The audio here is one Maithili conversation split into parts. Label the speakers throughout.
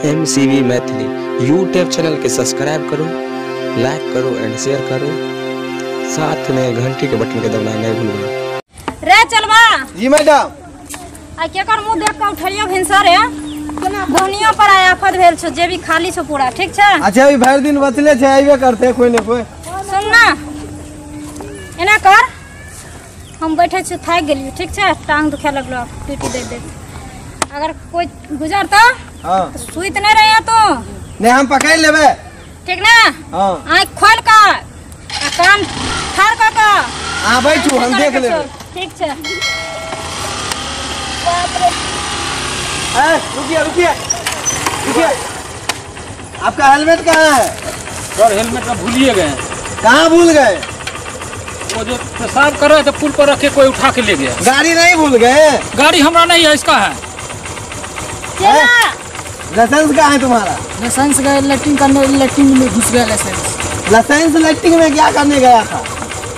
Speaker 1: MCV Maithili YouTube channel के सब्सक्राइब करो, लाइक करो एंड शेयर करो। साथ में घंटी के बटन के दबाना नहीं भूलना।
Speaker 2: रे चलबा
Speaker 3: जी मैडम।
Speaker 2: आ केकर मुंह देख के उठलियो भिनसर है बोनियो पर आया आफत भेल छो, जेबी खाली छो पूरा, ठीक छै?
Speaker 3: अच्छा अभी भरि दिन बचले छै, आइबे करते कोई ने कोई।
Speaker 2: सुन ना, एना कर, हम बैठे छी थाकि गेलियो, ठीक छै? टांग दुखे लगलो, पीटी दे दे। अगर कोई गुजरता
Speaker 3: हां
Speaker 2: तो सुइत नहीं रहे तो
Speaker 3: नहीं हम पकड़ लेबे,
Speaker 2: ठीक ना?
Speaker 3: हां
Speaker 2: आंख खोल के आ कान ठार क के
Speaker 3: हां बैठू, हम देख लेबे,
Speaker 2: ठीक छै? बाप रे,
Speaker 3: ए रुकिए रुकिए रुकिए, आपका हेलमेट कहाँ है?
Speaker 4: सर हेलमेट तो भूलिए गए।
Speaker 3: कहाँ भूल गए?
Speaker 4: वो जो पेशाब कर रहे थे पुल पर रखे, कोई उठा के ले गया।
Speaker 3: गाड़ी नहीं भूल गए?
Speaker 4: गाड़ी हमरा नहीं है, इसका है।
Speaker 3: लाइसेंस कहाँ है तुम्हारा?
Speaker 5: लाइसेंस गए लैट्रिन करने, लैट्रिन में घुस गया लाइसेंस।
Speaker 3: लाइसेंस लैट्रिन में क्या करने गया था?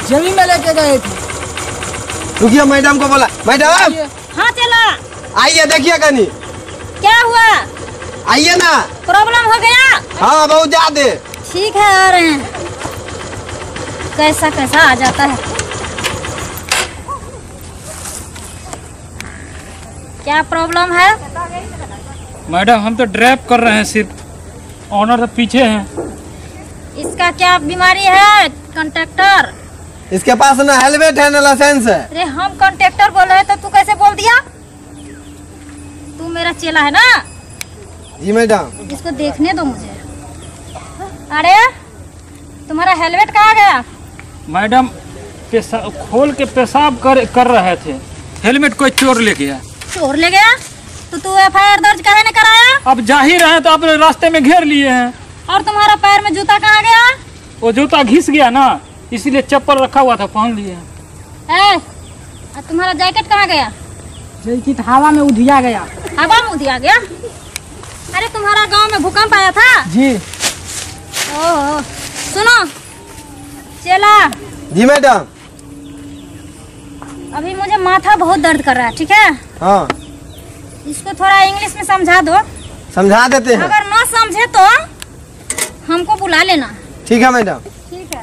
Speaker 5: जमीन में लेके गए थे।
Speaker 3: रुकिए मैडम को बोला। मैडम
Speaker 2: हाँ चला
Speaker 3: आइए, देखिए कनी
Speaker 2: क्या हुआ,
Speaker 3: आइए ना।
Speaker 2: प्रॉब्लम हो गया?
Speaker 3: हाँ बहुत ज्यादा।
Speaker 2: ठीक है आ रहे हैं। कैसा कैसा आ जाता है। क्या प्रॉब्लम है
Speaker 4: मैडम? हम तो ड्राइव कर रहे हैं सिर्फ, ऑनर तो पीछे हैं।
Speaker 2: इसका क्या बीमारी है? कंडक्टर।
Speaker 3: इसके पास ना हेलमेट है ना लाइसेंस है।
Speaker 2: अरे हम कंडक्टर बोल रहे तो तू कैसे बोल दिया? तू मेरा चेला है ना?
Speaker 3: जी मैडम।
Speaker 2: इसको देखने दो मुझे। अरे तुम्हारा हेलमेट कहाँ गया?
Speaker 4: मैडम खोल के पेशाब कर रहे थे, हेलमेट कोई चोर ले गया।
Speaker 2: चोर ले गया? तो तू एफआईआर दर्ज काहे नहीं कराया?
Speaker 4: अब जा ही रहे तो आप रास्ते में घेर लिए हैं।
Speaker 2: और तुम्हारा पैर में जूता कहाँ गया?
Speaker 4: वो जूता घिस गया ना, इसीलिए चप्पल रखा हुआ था पहन लिए।
Speaker 2: और तुम्हारा जैकेट कहाँ गया?
Speaker 5: जैकेट हवा में उधिया गया।
Speaker 2: हवा में उधिया गया? अरे तुम्हारा गांव में भूकंप आया था?
Speaker 5: जी।
Speaker 2: ओहो सुनो चेला।
Speaker 3: जी मैडम।
Speaker 2: अभी मुझे माथा बहुत दर्द कर रहा है, ठीक है?
Speaker 3: हाँ।
Speaker 2: इसको थोड़ा इंग्लिश में समझा दो।
Speaker 3: समझा देते हैं।
Speaker 2: अगर ना समझे तो हमको बुला लेना।
Speaker 3: ठीक है मैडम।
Speaker 2: ठीक है।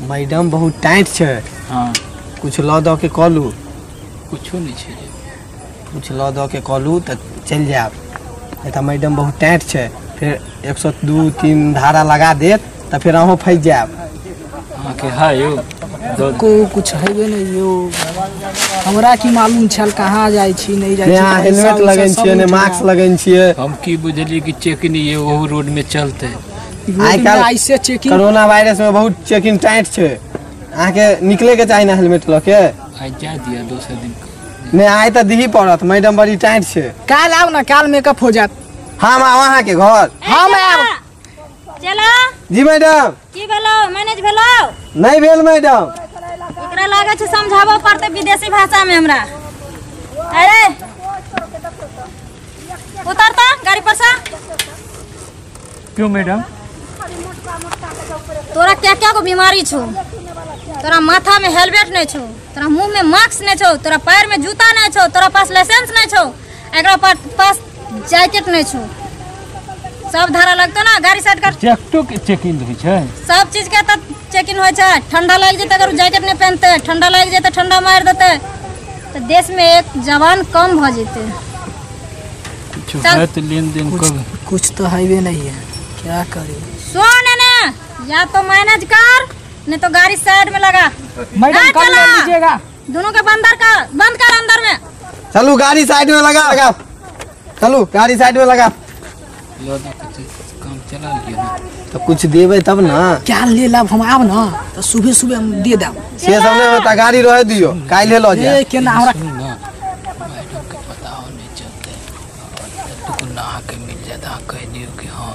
Speaker 3: मैडम बहुत टाइट है।
Speaker 4: हाँ।
Speaker 3: कुछ ल दो के कलू।
Speaker 4: कुछो नहीं छे।
Speaker 3: कुछ ल दो के कलू तो चल जाब, नहीं तो मैडम बहुत टाइट है, फिर 102-3 धारा लगा देत तो फिर अहूँ फंस जाब।
Speaker 4: हाँ के है यो
Speaker 5: को कुछ है नहीं यो, हमरा की मालूम छल कहाँ जाय छी नहीं जाय छी।
Speaker 3: हेलमेट लगेन छियै ने मास्क लगेन छियै।
Speaker 4: हम की बुझलिए कि चेकिंग ये ओहू रोड में चलते।
Speaker 3: आइ काल्हि
Speaker 5: ऐसे चेकिंग
Speaker 3: कोरोना वायरस में बहुत चेकिंग टाइट छै, अहाँ के निकले के चाही ना हेलमेट ल के।
Speaker 4: आइ जा दिया दोसर दिन
Speaker 3: नहीं, आइ तऽ दिही पड़त, मैडम बड़ी टाइट छै।
Speaker 5: काल आउ ना, काल मेकअप हो जात।
Speaker 3: हम आउ अहाँ के घर।
Speaker 5: हम आउ।
Speaker 2: चला
Speaker 3: जी मैडम।
Speaker 2: की भेलो मैनेज भेलो?
Speaker 3: नहीं भेल मैडम।
Speaker 2: एकरा लागे छै समझाबो पड़ते विदेशी भाषा में हमरा। अरे उतर त गाड़ी पर से।
Speaker 4: क्यों मैडम?
Speaker 2: तोरा क्या क्या को बीमारी छो? तोरा माथा में हेलमेट नहीं छो, तोरा मुंह में मास्क नहीं छो, तोरा पैर में जूता नहीं छो, तोरा पास लाइसेंस नहीं छो, एकरा पास जैकेट नहीं छो। सब धारा लगतो ना, गाड़ी साइड कर।
Speaker 4: जैकेटो के चेकिंग होइ छै?
Speaker 2: सब चीज के त चेकिंग होइ छै। ठंडा लागि जेतै अगर जैकेट नहीं पहनते, ठंडा लागि जेतै ठंडा मारि देतै तो देश में एक जवान कम भ जेतै।
Speaker 4: कुछ है तो लेन देन कब
Speaker 5: कुछ तो हाईवे नहीं है, क्या करें?
Speaker 2: सुन ने, या तो मैनेज कर नहीं तो गाड़ी साइड में लगा।
Speaker 5: मैडम कल ले लीजिएगा।
Speaker 2: दोनों के बंदर का बंद कर अंदर में।
Speaker 3: चलो गाड़ी साइड में लगा लगा, चलो गाड़ी साइड में लगा।
Speaker 4: काम चला लिया ना
Speaker 3: तो कुछ देबे तब ना।
Speaker 5: क्या ले लाभ हम आब ना तो सुबह सुबह हम दे देब।
Speaker 3: से सब नहीं होता, गाड़ी रहे दियो काल्हे ल जाए।
Speaker 5: केना हमरा
Speaker 4: मैडम के पता हो नहीं चलते, तो नहा के मिल जाता, कह दियो कि हां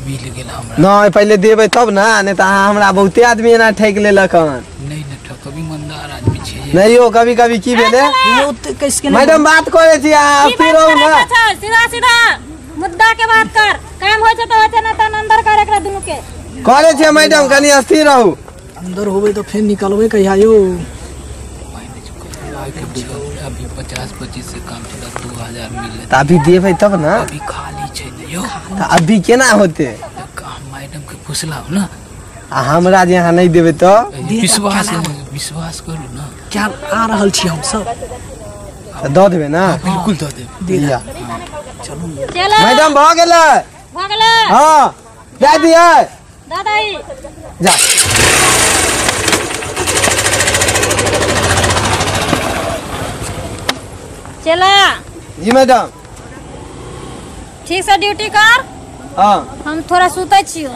Speaker 4: मिल गेल हमरा।
Speaker 3: नहीं पहले देबे तब ना, नहीं तो हमरा बहुते आदमी एना ठकि लेलक हन।
Speaker 4: नहीं न ठकबी, ईमानदार आदमी छै।
Speaker 3: नहीं यो कभी कभी की भेले मैडम बात करे छी आ फिर रहू ना।
Speaker 2: सीधा सीधा मुद्दा के बात कर, काम होय छै त होय छै, ना त अंदर कर एकरा दुनु के।
Speaker 3: करे छै मैडम कनी स्थिर रहू।
Speaker 5: अंदर होबे तो फिर निकलबे कहिया यो।
Speaker 4: अभी 50-25 से काम चला, 2000 10,000 मिलत।
Speaker 3: त अभी देबै तब ना।
Speaker 4: अभी खाली छै ने यौ।
Speaker 3: त अभी केना होते?
Speaker 4: मैडम के पुछलाउ ना।
Speaker 3: आ हमरा जे अहाँ नहीं देबै त
Speaker 4: विश्वास विश्वास करू ना।
Speaker 5: क्या आ रहल छी हम सब
Speaker 3: त दऽ देबै ना?
Speaker 4: बिल्कुल दऽ देबै।
Speaker 3: लिया
Speaker 5: चलू
Speaker 3: मैडम भ गेलै।
Speaker 2: भ गेलै।
Speaker 3: हां दे दियै।
Speaker 2: दादाई
Speaker 3: जा।
Speaker 2: चला
Speaker 3: जी मैडम।
Speaker 2: ठीक से ड्यूटी कर।
Speaker 3: हाँ
Speaker 2: हम थोड़ा सुतै छियो।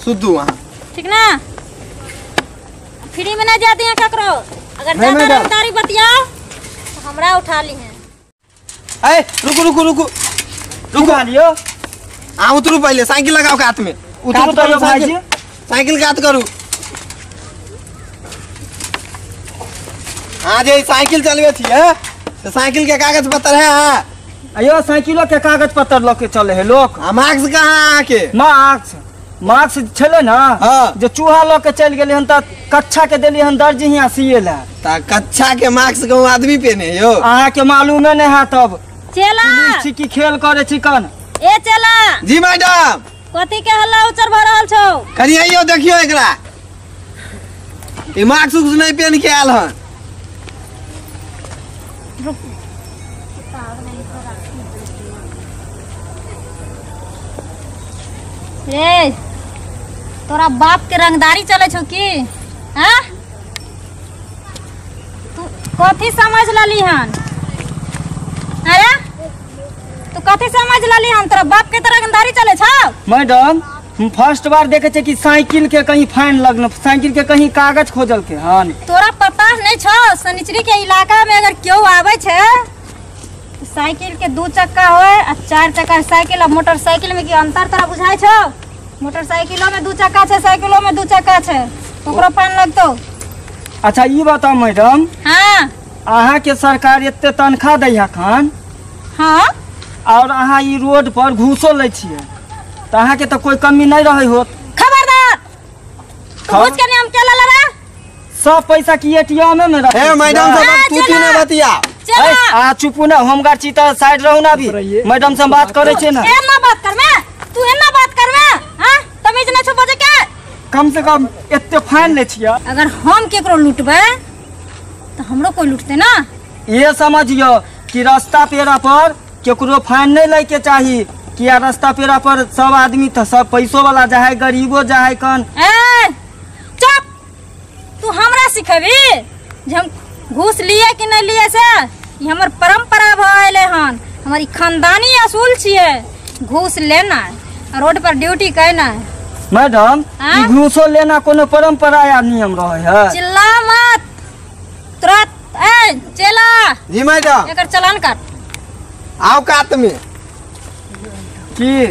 Speaker 3: सुतू अहाँ
Speaker 2: ठीक ना? फ्री में ना जाते हैं ककरो। अगर ज्यादा रंगदारी बतियाओ तो हमरा उठा ली है।
Speaker 3: ए रुको रुको रुको रुको
Speaker 6: लियो।
Speaker 3: आ उतरू पहले, साइकिल लगाओ कात में।
Speaker 6: उतरू तो भाईजी,
Speaker 3: साइकिल कात करू। हाँ जे साइकिल चलबे छियै तो साइकिल के कागज पत्र है। हाँ
Speaker 6: अयो साइकिलो के कागज पत्र लऽ के चले है लोग।
Speaker 3: आ मास्क कहाँ के?
Speaker 6: मास्क मास्क छले ना।
Speaker 3: हाँ।
Speaker 6: जे चूहा लऽ के चलि गेलै हन त कच्छा के देली हन दर्जी हियाँ सिए ला।
Speaker 3: त कच्छा के मास्क गाँव आदमी पहने यो।
Speaker 6: अहाँ के मालूमे नहीं है तब।
Speaker 2: चला
Speaker 6: छी की खेल करे छी कन।
Speaker 2: ए चला
Speaker 3: जी मैडम।
Speaker 2: कथी के हल्ला उचर भ रहल छौ?
Speaker 3: कनी आइयो देखियो एकरा। ई मास्क उस्क नहीं पहन के आयल हन।
Speaker 2: रे तोरा बाप के रंगदारी चले छौ की? हाँ तू कथी समझ लली हन? अरे तू कथी समझ लली हन? तोरा बाप के तो रंगदारी चले छौ।
Speaker 6: मैडम हम फर्स्ट बार देखे छे कि साइकिल के कहीं फाइन लगन, साइकिल के कहीं कागज खोजल के हन।
Speaker 2: तोरा पता नहीं छौ शनिचरी के इलाका में अगर केओ आवे छे साइकिल के 2 चक्का होए आ 4 चक्का साइकिल आ मोटरसाइकिल में की अंतर तोरा बुझाय छौ? मोटरसाइकिलो में 2 चक्का छे, साइकिलो में 2 चक्का छे, ओकरो फाइन लगतो।
Speaker 6: अच्छा ई बताओ मैडम।
Speaker 2: हाँ
Speaker 6: अहाँ के सरकार एते तनख्वाह दै है खान।
Speaker 2: हाँ
Speaker 6: और अहाँ ई रोड पर घूसो लै छियै त अहाँ के तो कोई कमी नहीं रहे होत।
Speaker 2: खबरदार तू घूस के नियम के लला रे?
Speaker 6: सब पैसा की एटीएम में रख।
Speaker 3: ए मैडम साहब तू तू ना बतिया।
Speaker 6: आ चुपू ना, होमगार्ड छी त साइड रहू ना अभी। मैडम से बात करे छे ना।
Speaker 2: एना बात करमे तू, एना बात करमे? हां तमीज नै छौ बजे के?
Speaker 6: कम से कम एते फाइन ले छियै।
Speaker 2: अगर हम केकरो लूटबै त हमरो कोई लूटते ना।
Speaker 6: ये समझियो कि रास्ता पेरा पर केकरो फाइन नहीं लै के चाही। किया रास्ता पेरा पर सब आदमी त सब पैसो वाला जाहे गरीबो जाहे कन।
Speaker 2: ए चुप, तू हमरा सिखेबी जे हम घूस लिए कि नहीं लिए से? ई हमर परंपरा भ एले हन, हमर ई खानदानी असूल छियै घूस लेना, रोड पर ड्यूटी करना।
Speaker 6: मैडम ई घूसो लेना कोनो परंपरा या नियम रहे है?
Speaker 2: चिल्ला मत तुरंत। ए चला
Speaker 3: जी मैडम।
Speaker 2: एकर चलान काट।
Speaker 3: आओ काट में
Speaker 6: की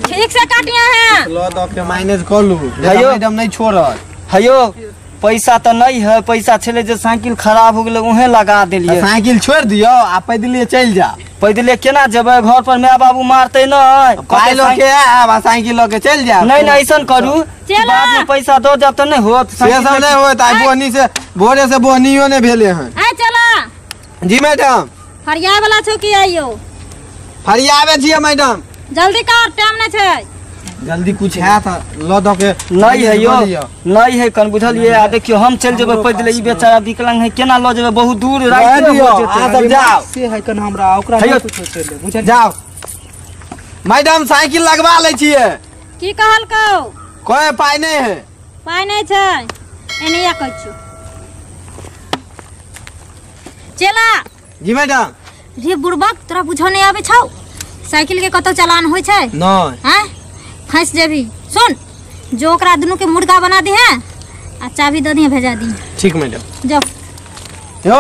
Speaker 2: ठीक से काटिया है।
Speaker 3: लो दो के माइनस कर लू मैडम नहीं छोड़त।
Speaker 6: हयो पैसा तो नहीं है, पैसा छले जे साइकिल खराब हो गेलै उहे लगा देलियै।
Speaker 3: साइकिल छोड़ दियो आ पैदले चलि जा।
Speaker 6: पैदले केना जेबै? घर पर my बाबू मारते नहीं।
Speaker 3: पाइ लऽ के आब आ साइकिल लऽ के चलि जायब।
Speaker 6: नहीं नहीं ऐसन करू बाद में पैसा दो जब तो नहीं होत।
Speaker 3: से सब नहीं होत। आइ बोहनी से भोरे से बोहनियो नहीं भेले हन।
Speaker 2: ए चला
Speaker 3: जी मैडम।
Speaker 2: फरियाय वाला छौ की आइयो?
Speaker 3: फरियाबे छियै मैडम।
Speaker 2: जल्दी कर, टाइम नहीं छै।
Speaker 3: जल्दी कुछ है त ल दो के
Speaker 6: नहीं है यो, नहीं है कन बुझलिए। आ देखियो हम चल जेबै पैदले, ई बेचारा विकलांग है केना ल जेबै? बहुत दूर राइते हो जेतै।
Speaker 3: आ सब जाओ
Speaker 5: से है कन हमरा ओकरा नहीं कुछ चले बुझल।
Speaker 3: जाओ मैडम साइकिल लगवा लै छियै।
Speaker 2: की कहलकौ?
Speaker 3: कोई पाइ नहीं है।
Speaker 2: पाइ नहीं छै एनैया कहै छियौ। चला
Speaker 3: जी मैडम।
Speaker 2: रे बुड़बक तोरा बुझो नहीं आबै छौ साइकिल के कतौ चलान होइ छै?
Speaker 3: नहीं।
Speaker 2: हैं फंस जेबी। सुन जो ओकरा दुनू के मुर्गा बना दी है आ चाबी दे दी भेजा दी।
Speaker 3: ठीक मैडम।
Speaker 2: जाओ
Speaker 3: यो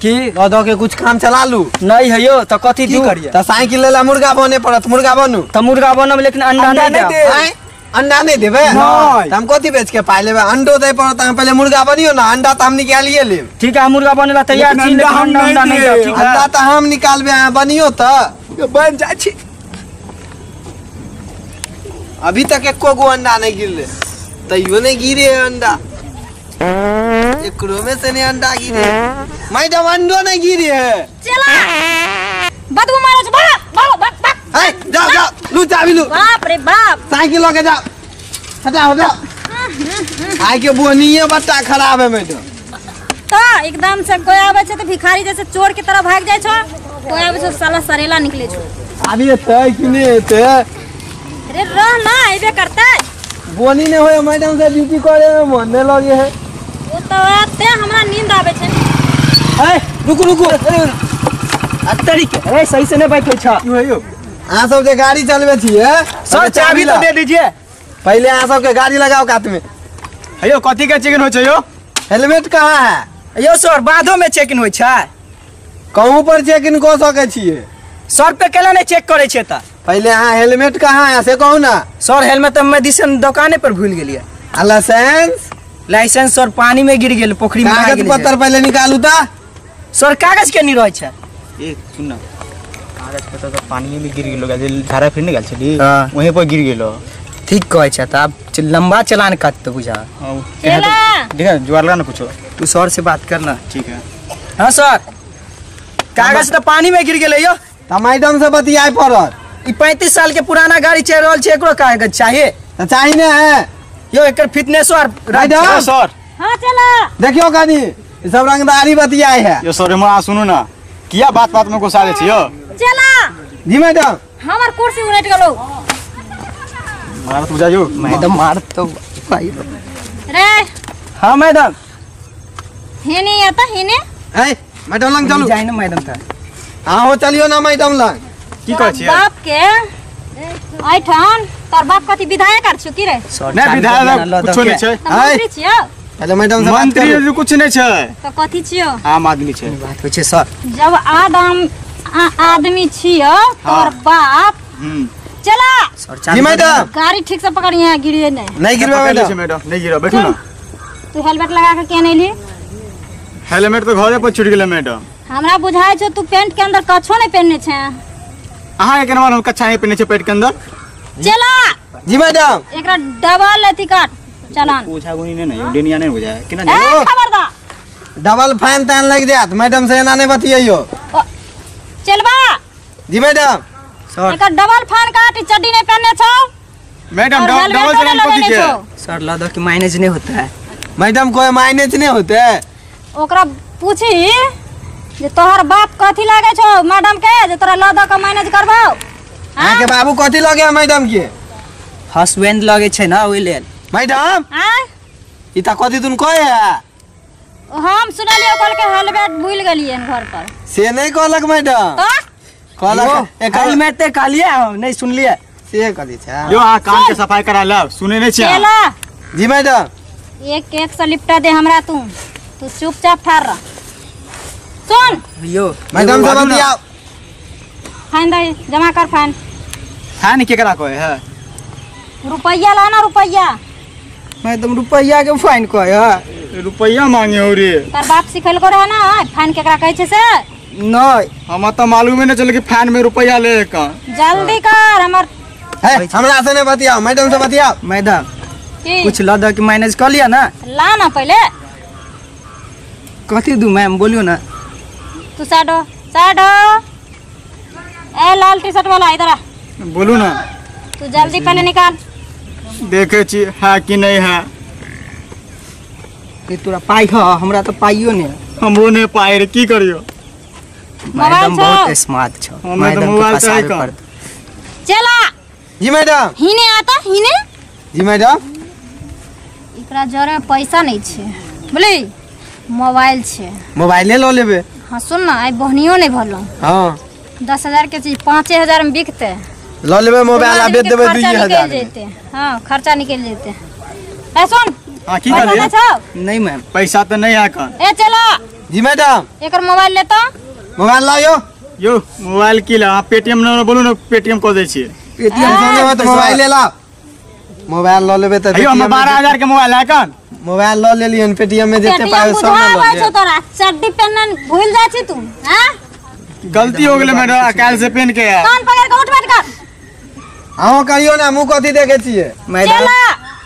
Speaker 3: की दो के कुछ काम चला लू। नहीं है यो तो कथी दू करिए? त साइकिल लेला मुर्गा बने पड़त। मुर्गा बनू
Speaker 6: त मुर्गा बनब लेकिन अंडा नहीं देब।
Speaker 3: अंडा नहीं देबे?
Speaker 6: नहीं।
Speaker 3: त हम कथी बेच के पाइ लेबे? अंडो दे पड़त। हम पहले मुर्गा बनियो ना, अंडा त हम निकालिए लेब।
Speaker 6: ठीक है मुर्गा बनेला तैयार छी लेकिन अंडा नहीं देब। ठीक है
Speaker 3: अंडा त हम निकालबे, अहाँ बनियो त
Speaker 5: बन जाइ छी।
Speaker 3: अभी तक एको गो अंडा नहीं गिरले, तैयो नहीं गिरे अंडा। एकरो में से नहीं अंडा गिरे मैडम, अंडो नहीं गिरे है।
Speaker 2: चला बदबू मारै छौ, भाग भाग भाग भाग।
Speaker 3: ए जाओ जाओ, लू चाबी लू।
Speaker 2: बाप रे बाप,
Speaker 3: साइकिल लऽ के जाओ, हटा हटा। आइ के बोनिए बट्टा खराब है मैडम।
Speaker 2: तो एकदम से कोई आबै छै तऽ भिखारी जैसे चोर के तरह भाग जाइ छौ, कोई आबै छौ साला सरेला निकले छौ।
Speaker 3: अभी एतै कि नहि एतै?
Speaker 2: अरे रह ना, अइबे करतै।
Speaker 3: बोनी नहि होय मैडम से ड्यूटी करे में मन नहि लगे है।
Speaker 2: ओ तऽ आते हमरा नींद आबै छै।
Speaker 3: ए रुकू रुकू,
Speaker 6: अतरी के अरे सही से नहीं बैठे छ।
Speaker 3: यो अहाँ सब जे गाड़ी चलबै छियै
Speaker 6: सर चाबी तो दे दीजिए
Speaker 3: पहले। अहाँ सबके गाड़ी लगाओ कात में।
Speaker 7: हेयो कथी के चेकिंग होइ छै यो?
Speaker 3: हेलमेट कहाँ है
Speaker 6: यो सर? बाधो में चेकिंग होइ छै।
Speaker 3: कहूँ पर चेकिंग कऽ सकै छियै
Speaker 6: सर? पे केला नहीं चेक करे छै त?
Speaker 3: पहले अहाँ हेलमेट कहाँ है से कहू ना।
Speaker 6: सर हेलमेट तो मैं दिसन दुकाने पर भूल गेलियै।
Speaker 3: आ लाइसेंस?
Speaker 6: लाइसेंस सर पानी में गिर गेल, पोखरी में।
Speaker 3: कागज पत्तर पहले निकालू ता।
Speaker 6: सर कागज के नहीं रहै छै।
Speaker 7: ए सुन ना, कागज पत्तर तो पानी में गिर गेलो, धारा फिर नहीं गेल छली वहीं पर गिर गेलो।
Speaker 6: ठीक कहै छै त आब लंबा चलान काट तो बुझा।
Speaker 7: ठीक है जुआर लगा ना कुछो।
Speaker 6: तू सर से बात करना।
Speaker 7: ठीक है।
Speaker 6: हाँ सर कागज तो पानी में गिर गेलै यो।
Speaker 3: त मैडम से बतियाए पड़त।
Speaker 6: ई 35 साल के पुराना गाड़ी चल रहल छै, एकरो कागज चाहिए?
Speaker 3: त चाही ने है
Speaker 6: यो, एकर फिटनेस और
Speaker 3: मैडम।
Speaker 7: सर
Speaker 2: हां चला
Speaker 3: देखियो कनी ई सब रंगदारी बतियाए है।
Speaker 7: यो सर हमरा सुनू ना, किया बात बात में गुस्सा दै छियो?
Speaker 2: चला
Speaker 3: जी मैडम।
Speaker 2: हमर कुर्सी उलट गेलो।
Speaker 7: मार तो बुझाइयो
Speaker 6: मैडम, मार तो भाई
Speaker 2: रे।
Speaker 6: हां मैडम
Speaker 2: हेने आता हेने।
Speaker 3: ए मैडम लंग चलू।
Speaker 6: जाय ना मैडम त।
Speaker 3: हां हो चलियो ना मैडम लंग।
Speaker 7: की कहै छियै
Speaker 2: बाप के ऐठान? तोर बाप कथि विधायक आर छु की रे?
Speaker 7: नहीं विधायक कुछो नहीं छै।
Speaker 2: मंत्री छियो?
Speaker 3: पहले मैडम से बात करू।
Speaker 7: मंत्री कुछ नहीं छै
Speaker 2: त कथि छियो?
Speaker 7: आम आदमी छै।
Speaker 6: बात होइ छै सर।
Speaker 2: जब आदम आदमी छियो तोर बाप। चला
Speaker 3: जी मैडम।
Speaker 2: गाड़ी ठीक से पकड़िए, गिरिए नहीं।
Speaker 3: नहीं गिरबे मैडम।
Speaker 7: मैडम नहीं गिरबे, बैठू ना।
Speaker 2: तू हेलमेट लगा के केने ली?
Speaker 7: हेलमेट तो घरे पर छूट गेलै मैडम।
Speaker 2: हमरा बुझाय छौ तू पैंट के अंदर कछो नहीं पहनने छे।
Speaker 7: अहाँ के केना मालूम कच्छा नहीं पहनने छे पैंट के अंदर?
Speaker 2: चला
Speaker 3: जी मैडम।
Speaker 2: एकरा डबल अथी काट चलान।
Speaker 7: पूछा गुनी ने नहीं डेनिया नहीं बुझाय केना
Speaker 2: ए खबरदार,
Speaker 3: डबल फाइन तान लग जात मैडम से एना नहीं बतियैयो।
Speaker 2: चलबा
Speaker 3: जी मैडम।
Speaker 6: सर
Speaker 2: एकर डबल फाइन काट, चड्डी नहीं पहनने छौ
Speaker 7: मैडम। डबल चलान कथी के
Speaker 6: सर? ला दो कि माइनेज नहीं होता है
Speaker 3: मैडम। कोई माइनेज नहीं होते है।
Speaker 2: ओकरा पूछी जे तोहर बाप कथी लागे छौ मैडम के जे तोरा ल द के मैनेज करबाओ?
Speaker 3: अहाँ के बाबू कथी लगे मैडम के?
Speaker 6: हस्बैंड लगे छै ना ओइ लेल
Speaker 3: मैडम।
Speaker 2: हां
Speaker 3: ई त कथी तुन कहे है?
Speaker 2: हम सुनलियो कहल के हेलमेट भूल गेलियै घर पर।
Speaker 3: से नहीं कहलक मैडम।
Speaker 2: तो
Speaker 3: कहलक एक
Speaker 6: हेलमेट ते कहलियै हम नहीं सुनलियै
Speaker 3: से कथी छै
Speaker 7: यो। अहाँ कान के सफाई करा लब, सुने नहीं छियै।
Speaker 3: जी मैडम।
Speaker 2: एक एक से लिपटा दे हमरा। तू तू चुपचाप ठार रह। सुन
Speaker 6: यो
Speaker 3: मैडम से बतियाओ।
Speaker 2: फाइन दे, जमा कर फाइन।
Speaker 7: फाइन केकरा कहै है?
Speaker 2: रुपैया लाना रुपैया।
Speaker 6: मैडम रुपैया के फाइन कहै है?
Speaker 7: रुपैया मांगे हो रे।
Speaker 2: तोर बाप सिखलको रहे ना फाइन केकरा कहै छै से?
Speaker 6: नहीं
Speaker 7: हमरा त मालूमे नहीं चले कि फाइन में रुपैया ले का।
Speaker 2: जल्दी कर हमर।
Speaker 3: ए हमरा से नहीं बतियाओ मैडम से बतियाओ।
Speaker 6: मैडम कुछ ल the के मैनेज कर लिया ना।
Speaker 2: ला ना पहले।
Speaker 6: कथी दू मैम बोलियो ना।
Speaker 2: तू साइड हो, साइड हो। ए लाल टी शर्ट वाला इधर आ।
Speaker 7: बोलू ना।
Speaker 2: तू जल्दी पहले निकाल।
Speaker 7: देखे छी है कि नहीं है।
Speaker 6: ये तोरा पाई है? हमरा तो पाइयो नहीं।
Speaker 7: हमरो नहीं पाई रे, की करियो?
Speaker 6: मैडम बहुत स्मार्ट छो। मैडम मोबाइल चाही का।
Speaker 2: चला
Speaker 3: जी मैडम।
Speaker 2: हिने आता हिने।
Speaker 3: जी मैडम।
Speaker 2: एकरा जरे में पैसा नहीं छे बुझली, मोबाइल छे।
Speaker 3: मोबाइले ल लेबे।
Speaker 2: हाँ सुन ना, आई बहनियो नहीं भरलो।
Speaker 3: हाँ
Speaker 2: 10,000 के चीज 5,000 में बिकते।
Speaker 3: ल लेबे मोबाइल आ बेच देबे 2,000
Speaker 2: में। हाँ खर्चा निकल जेते। ए सुन।
Speaker 7: हां की कहलिए?
Speaker 6: नहीं मैम
Speaker 7: पैसा तो नहीं है का।
Speaker 2: ए चला
Speaker 3: जी मैडम।
Speaker 2: एकर मोबाइल लेता।
Speaker 3: मोबाइल लायो।
Speaker 7: यो मोबाइल की ला? पेटीएम नंबर बोलू ना, पेटीएम क दै छी।
Speaker 3: पेटीएम से त मोबाइल ले ला। मोबाइल ल लेबे त
Speaker 7: अयो हम 12,000 के मोबाइल है कन।
Speaker 3: मोबाइल ल लेलियन पेटीएम में जेते पाए सब ल ले।
Speaker 2: तोरा चड्डी पहनन भूल जाइ छी तू? हां
Speaker 7: गलती हो गेलै मैडम, काल से पहन के आ।
Speaker 2: कान पकड़ के उठ बैठ कर।
Speaker 3: अहो करियो ना, मुंह कथी देखे छियै?
Speaker 6: मैडम
Speaker 2: चला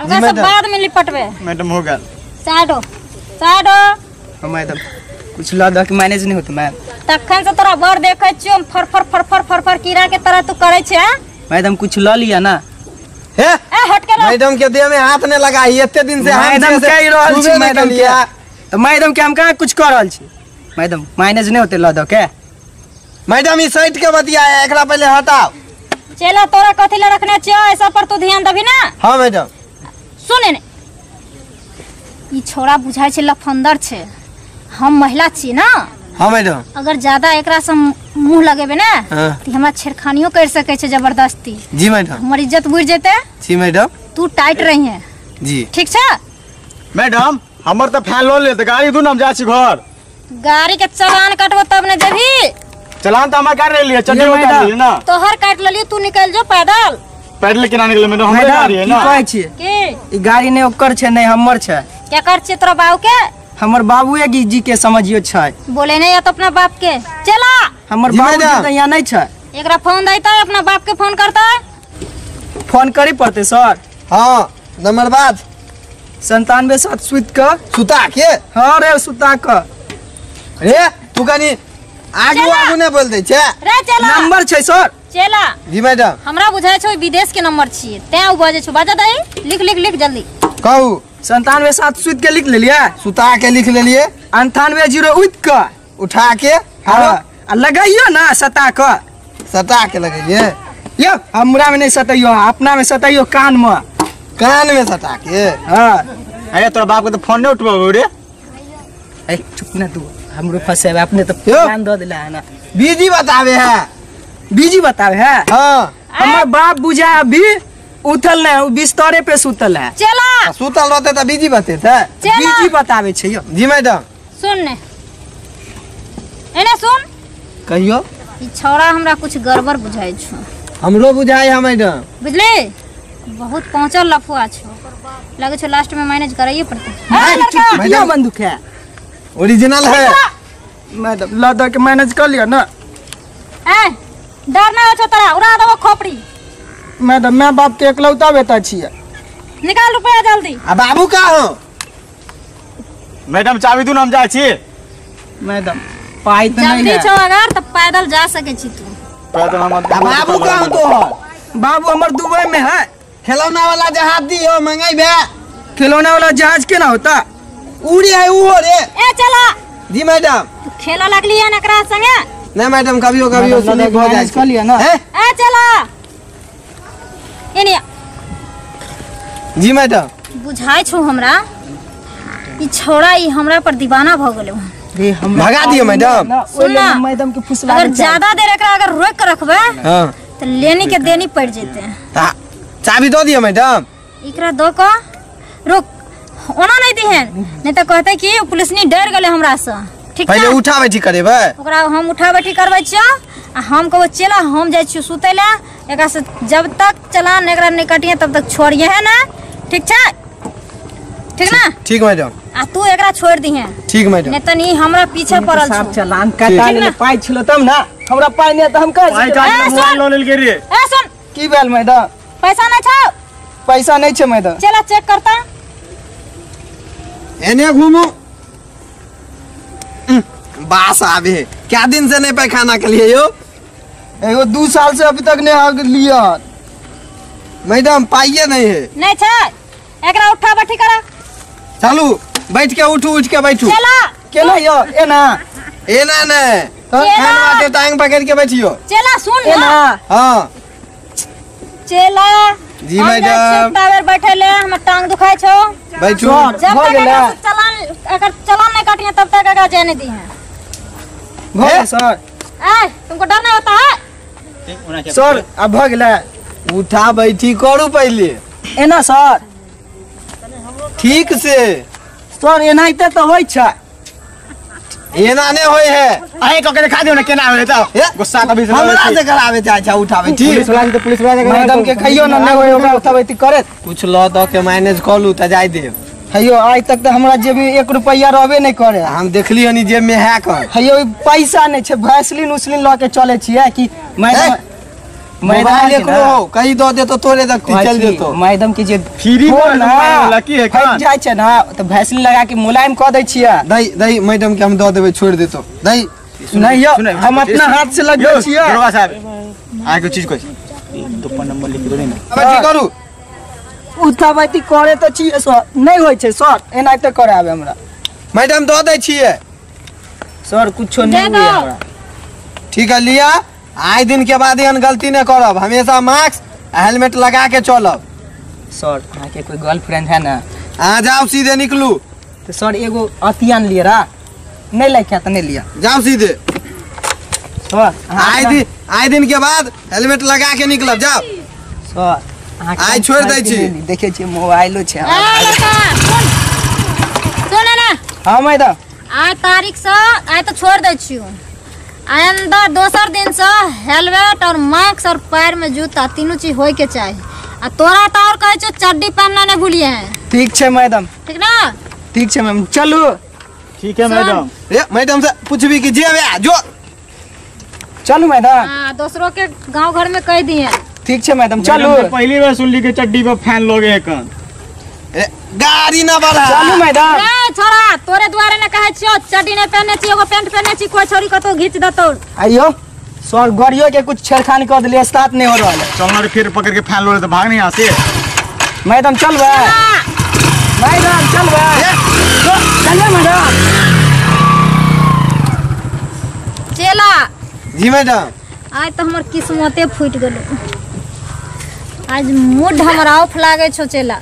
Speaker 2: ओकरा सब बाद में लिपटबे।
Speaker 7: मैडम हो गेल।
Speaker 2: साइड हो, साइड हो।
Speaker 6: मैडम कुछ ल the के मैनेज नहीं होत मैम।
Speaker 2: तखन से तोरा बड़ देखै छियौ फरफर फरफर फरफर कीड़ा के तरह तू करै छै। मैडम कुछ ल लिया ना।
Speaker 3: हे
Speaker 2: ए हट के रह।
Speaker 3: मैडम के देह में हाथ ने लगाई एते दिन से हम
Speaker 5: मैडम कहि रहल छी मैडम के त मैडम के हम कहाँ कुछ कर रहल छी। मैडम माइनस नहीं होते ल दो के।
Speaker 3: मैडम ई साइड के बतिया है, एकरा पहले हटाओ।
Speaker 2: चेला तोरा कथि ले रखने छियो ऐसा पर तू ध्यान दबी ना।
Speaker 3: हां मैडम
Speaker 2: सुने ने ई छोरा बुझाय छै लफंदर छै, हम महिला छी ना।
Speaker 3: हां मैडम
Speaker 2: अगर ज्यादा एकरा से मुंह लगेबे ना
Speaker 3: हाँ।
Speaker 2: त हमरा छेड़खानियो कर सके छै जबरदस्ती।
Speaker 3: जी मैडम
Speaker 2: हमर इज्जत बुझ जेते।
Speaker 3: जी मैडम
Speaker 2: तू टाइट रही है।
Speaker 3: जी
Speaker 2: ठीक छै।
Speaker 7: मैडम हमर त फैन ल ले त गाड़ी दू न हम जा छी घर।
Speaker 2: गाड़ी के चलान कटबो तब ने जेबी।
Speaker 7: चलान त हमरा काट लेलिए चड्डी में काट लेलिए ना।
Speaker 2: तोहर काट लेलिए तू निकल जो पैदल।
Speaker 7: पैदल केना निकले मैडम हमरे गाड़ी है ना।
Speaker 5: की कहै छी
Speaker 2: के
Speaker 5: ई गाड़ी ने ओकर छै नै हमर छै।
Speaker 2: क्या कर छै तोरा बाबू के?
Speaker 5: हमर बाबू जी के समझियो छै।
Speaker 2: बोले नहीं या तो अपना बाप के चला।
Speaker 5: हमर बाबू जी त यहाँ नहीं छै।
Speaker 2: एकरा फोन दैता अपना बाप के फोन करता।
Speaker 5: फोन करी पड़ते सर।
Speaker 3: हां नंबर बाद
Speaker 5: 97 7 सुत के
Speaker 3: सुता के।
Speaker 5: हां रे सुता के।
Speaker 3: रे तू कनी आगू आगू ने बोल दे छै।
Speaker 2: रे चला
Speaker 5: नंबर छै सर।
Speaker 2: चला
Speaker 3: जी मैडम
Speaker 2: हमरा बुझाय छै विदेश के नंबर छिए तैं उ बजे छै। बजा दे लिख लिख लिख जल्दी।
Speaker 3: कहू
Speaker 5: 97 7 सुत के लिख लेलिए।
Speaker 3: सुता के लिख लेलिए।
Speaker 5: 98 0 उठ के
Speaker 3: उठा के।
Speaker 5: हां आ लगाइयो ना सता के।
Speaker 3: सता के लगैलिए
Speaker 5: यो हमरा में नहीं सतैयो अपना में सतैयो कान में।
Speaker 3: कान में सटा के।
Speaker 5: हां
Speaker 7: अरे तोरा बाप के तो फोन नहीं उठबो रे।
Speaker 5: ए चुप ना तू हमरो फसेबे अपने तो ध्यान दो दिला है ना।
Speaker 3: बीजी बतावे है।
Speaker 5: बीजी बतावे है।
Speaker 3: हां
Speaker 5: हमर बाप बुझा अभी उठल नहीं उ बिस्तरे पे सुतल है।
Speaker 2: चला
Speaker 3: सुतल रहते त बीजी बतेते।
Speaker 5: बीजी बतावे छै यो।
Speaker 3: जी मैडम
Speaker 2: सुन ने एने सुन
Speaker 3: कहियो
Speaker 2: ई छौड़ा हमरा कुछ गड़बड़ बुझाय छौ।
Speaker 3: हमरो बुझाय है मैडम।
Speaker 2: बुझली बहुत पहुंचल लफुआ छौ लगे छौ लास्ट में मैनेज करैये पड़ते।
Speaker 5: मैडम बंदूक है
Speaker 3: ओरिजिनल है।
Speaker 5: मैडम ल the के मैनेज कर लियो ना।
Speaker 2: ए डर ना हो छौ तोरा उड़ा देबो खोपड़ी।
Speaker 5: मैडम मैं बाप के एकलौता बेटा छिए।
Speaker 2: निकाल रुपया जल्दी।
Speaker 3: आ बाबू का हो?
Speaker 7: मैडम चाबी दू न हम जाय छी।
Speaker 5: मैडम पाई त नहीं
Speaker 2: जल्दी
Speaker 5: है।
Speaker 2: छौ अगर त पैदल जा सके छी तू।
Speaker 7: पैदल हम
Speaker 3: आ बाबू का हो तोहर?
Speaker 5: बाबू हमर दुबई में है।
Speaker 3: खिलौना वाला जहाज दियो मंगाइबे।
Speaker 5: खिलौना वाला जहाज केना होता?
Speaker 3: उड़ी है उहो रे।
Speaker 2: ए चला।
Speaker 3: जी मैडम
Speaker 2: तू खेला लगली है एकरा संगे?
Speaker 3: नहीं मैडम कभियो कभियो स्लिप हो जाय
Speaker 5: कर लिया ना।
Speaker 2: ए चला एने।
Speaker 3: जी मैडम
Speaker 2: बुझाय छौ हमरा ई छोड़ा ई हमरा पर दीवाना भ गेलो।
Speaker 5: रे हम
Speaker 3: भगा दियो मैडम।
Speaker 2: सुन ना
Speaker 5: मैडम के फुसला
Speaker 2: अगर ज्यादा देर एकरा अगर रोक के रखबे
Speaker 3: हां
Speaker 2: त लेनी के देनी पड़ जेते।
Speaker 3: चाबी दो दियो मैडम।
Speaker 2: एकरा दो को रुक ओना नहीं दिहन नहीं त कहते कि पुलिसनी डर गेले हमरा से। ठीक
Speaker 3: पहले उठा बैठी करेबे
Speaker 2: ओकरा हम उठा बैठी करबै छियो आ हम कहबो चला हम जाय छियो सुतै ला। एकरा से जब तक चलान एकरा नहीं कटिए तब तक छोड़िए है ना। ठीक छै? ठीक ना?
Speaker 3: ठीक मैडम
Speaker 2: आ तू एकरा छोड़ दिहे।
Speaker 3: ठीक मैडम
Speaker 2: नहीं त नहीं हमरा पीछे पड़ल
Speaker 5: साहब
Speaker 2: छौ।
Speaker 5: चलान कटा ले पाई छलो तब ना हमरा पाई नहीं त हम कह
Speaker 7: पाई काट मोबाइल ल लेल के रे।
Speaker 2: ए सुन
Speaker 5: की भेल मैडम?
Speaker 2: पैसा नहीं छौ?
Speaker 5: पैसा नहीं छै मैडम।
Speaker 2: चला चेक करता।
Speaker 3: एने घूमो बास आवे क्या दिन से नहीं पैखाना के लिए यो?
Speaker 5: एगो 2 साल से अभी तक नहीं आ लिया
Speaker 3: मैडम। पाइये नहीं है।
Speaker 2: नहीं छै एकरा उठा बैठी करा।
Speaker 3: चालू बैठ के उठू उठ के बैठू।
Speaker 2: चला
Speaker 5: केना यो एना
Speaker 3: एना ने कान बाटे टांग पकड़ के बैठियो।
Speaker 2: चला सुन ना।
Speaker 3: हां
Speaker 2: चला
Speaker 3: जी मैडम
Speaker 2: टावर बैठे ले हमर टांग दुखाय छौ।
Speaker 3: बैठू
Speaker 2: जब तक चलान अगर चलान नहीं काटिए तब तक एकरा जाने दी है।
Speaker 5: भऽ सर।
Speaker 2: ए तुमको डर नहीं होता है?
Speaker 5: सर अब भऽ गेलै।
Speaker 3: उठा बैठी करू पहले
Speaker 5: एना सर।
Speaker 3: ठीक से
Speaker 5: सर एनाहिते त होइ छै।
Speaker 3: एना नहीं होय है।
Speaker 7: अहे क के दिखा दियो ना केना होय त गुस्सा कभी से
Speaker 3: हमरा से करावे चाहे छै उठावे। ठीक
Speaker 7: पुलिस वाला त पुलिस वाला
Speaker 5: मैडम के कहियो ना नहीं होय ओकरा उठाबै ती करत।
Speaker 3: कुछ ल the के मैनेज क लू त जाय देब।
Speaker 5: हयो आज तक त हमरा जेब में 1 रुपया रहबे नहीं करे।
Speaker 3: हम देखली हनी जेब में है कर।
Speaker 5: हयो पैसा नहीं छै वैसलीन उसलीन ल के चले छियै कि मैडम
Speaker 3: मोबाइल एकरो हो कहीं दो दे तो तोरे देखती चल जेतो।
Speaker 5: मैडम के जे
Speaker 7: फ्री में लकी है
Speaker 5: फट जाय छै ना त वैसलीन लगा के मुलायम क दै छियै।
Speaker 3: दई दई मैडम के हम the देबै छोड़ देतो दई।
Speaker 5: नहीं यो हम अपना हाथ से लगबै छियै।
Speaker 7: दरोगा साहब आके चीज कहै तो नंबर लिख दो ने।
Speaker 3: अब की करू?
Speaker 5: उठाबैती करे तऽ छियै सर, नहि होइ छै सर, एनाहिते कराबे हमरा।
Speaker 3: मैडम दऽ दै छियै
Speaker 5: सर, कुछो नहीं हुए हमरा।
Speaker 3: ठीक है लिया, आइ दिन के बाद एहन गलती नहीं करब, हमेशा मास्क हेलमेट लगा के चलब।
Speaker 5: सर अहाँके कोई गर्लफ्रेंड है ना?
Speaker 3: अहाँ जाओ सीधे निकलू।
Speaker 5: तो सर एगो अथी आन लिअ रा, नहीं लैके तऽ नहीं लिअ,
Speaker 3: जाओ सीधे।
Speaker 5: सर
Speaker 3: आइ दिन के बाद हेलमेट लगा के निकलब, जाओ।
Speaker 5: सर
Speaker 3: आइ छोड़ दै छी।
Speaker 5: देखै छी मोबाइलो छै।
Speaker 2: सुन ना।
Speaker 5: हाँ मैडम।
Speaker 2: आइ तारीख से आइ तो छोड़ दै छियो, आइंदा दोसर दिन से हेलमेट और मास्क और पैर में जूता तीनों चीज होय के चाही। आ तोरा तो और कहै छौ चड्डी पहनना नहीं भूलिए।
Speaker 5: ठीक छै मैडम।
Speaker 2: ठीक ना?
Speaker 5: ठीक छै मैम, चलू।
Speaker 7: ठीक है मैडम।
Speaker 3: ए मैडम से पूछबी कि जेबे जो।
Speaker 5: चलू मैडम।
Speaker 2: हां दोसरों के गांव घर में कह दिए।
Speaker 5: ठीक छै मैडम चलू।
Speaker 7: पहली बार सुनली के चड्डी पर फैन लोगे कन।
Speaker 3: ए गाड़ी ना बढ़ा।
Speaker 5: चलू मैडम।
Speaker 2: ए छोरा तोरे द्वारे ने कहै छियो चड्डी नहीं पहनने छी, एगो पैंट पहनने छी, कोई छोरी कतौ घीच देतौ।
Speaker 5: आइयो सर गाड़ियो के कुछ छेड़खानी कर देलिए, स्टार्ट नहीं हो रहल है।
Speaker 7: चल ना फिर पकड़ के फैन लोगे तो भाग नहीं आते।
Speaker 5: मैडम चलबे, मैडम चलबे, चल मैडम।
Speaker 2: चेला
Speaker 3: जी मैडम।
Speaker 2: आज तो हमर किस्मते फूट गेलो, आज मूड हमर ऑफ लागे छो चेला।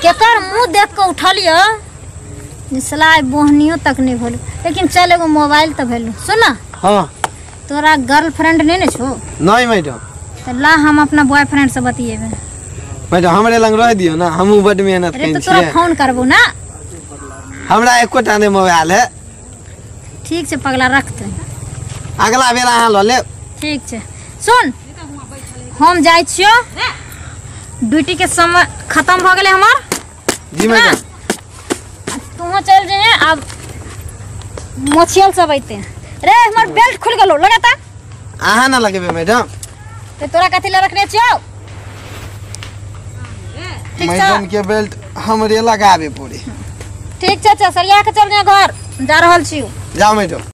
Speaker 2: केकर मुँह देख के उठलियो निसलाय बोहनियो तक नहीं भेलो, लेकिन चल एगो मोबाइल तो भेलो। सुन ना।
Speaker 3: हाँ
Speaker 2: तोरा गर्लफ्रेंड नहीं ने छो?
Speaker 3: नहीं मैडम।
Speaker 2: तो ला हम अपना बॉयफ्रेंड से बतिएबे।
Speaker 3: मैडम हमरे लंग रह दियो ना, हमहू बड मेहनत
Speaker 2: अरे
Speaker 3: करै
Speaker 2: तो तोरा
Speaker 3: छियै।
Speaker 2: फोन करबो ना,
Speaker 3: हमरा एकोटा नहीं मोबाइल है।
Speaker 2: ठीक छै पगला रखते,
Speaker 3: अगला बेर अहाँ लऽ लेब।
Speaker 2: ठीक छै सुन हम जाइ छियो, ड्यूटी के समय खत्म भ गेलै हमर।
Speaker 3: जी मैडम।
Speaker 2: तूहो चल जइहे, अब मोछियल सब अइते। रे हमर बेल्ट खुल गेलो लगाता।
Speaker 3: अहाँ ना लगेबे मैडम।
Speaker 2: ते तोरा कथि ले रखने छियो? ठीक छै
Speaker 3: मैडम के बेल्ट हमरे लगाबे पड़े।
Speaker 2: ठीक छै सरिया के चल जइहे घर, जा रहल छियो।
Speaker 3: जाओ मैडम।